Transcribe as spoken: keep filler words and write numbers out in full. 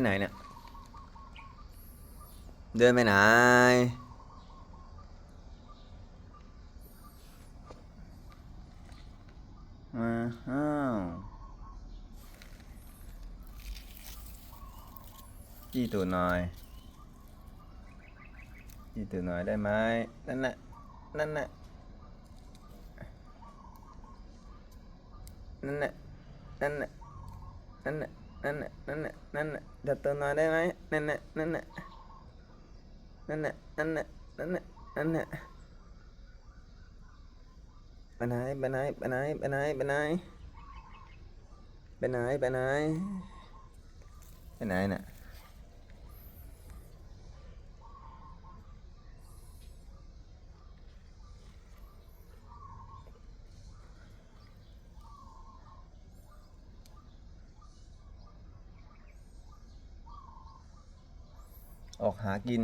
ไหนเนี่ย เดินไปไหน อ้าว จี้ตูดหน่อย จี้ตูดหน่อยได้ไหม นั่นแหละ นั่นแหละ นั่นแหละ นั่นแหละ นั่นแหละ นั่นแหละ นั่นแหละ นั่นแหละ นั่นแหละ จับตัวหน่อยได้ไหม นั่นแหละ นั่นแหละ นั่นแหละ นั่นแหละ นั่นแหละ นั่นแหละ ไปไหน ไปไหน ไปไหน ไปไหน ไปไหน ไปไหน ไปไหน ไปไหนน่ะ ออกหากิน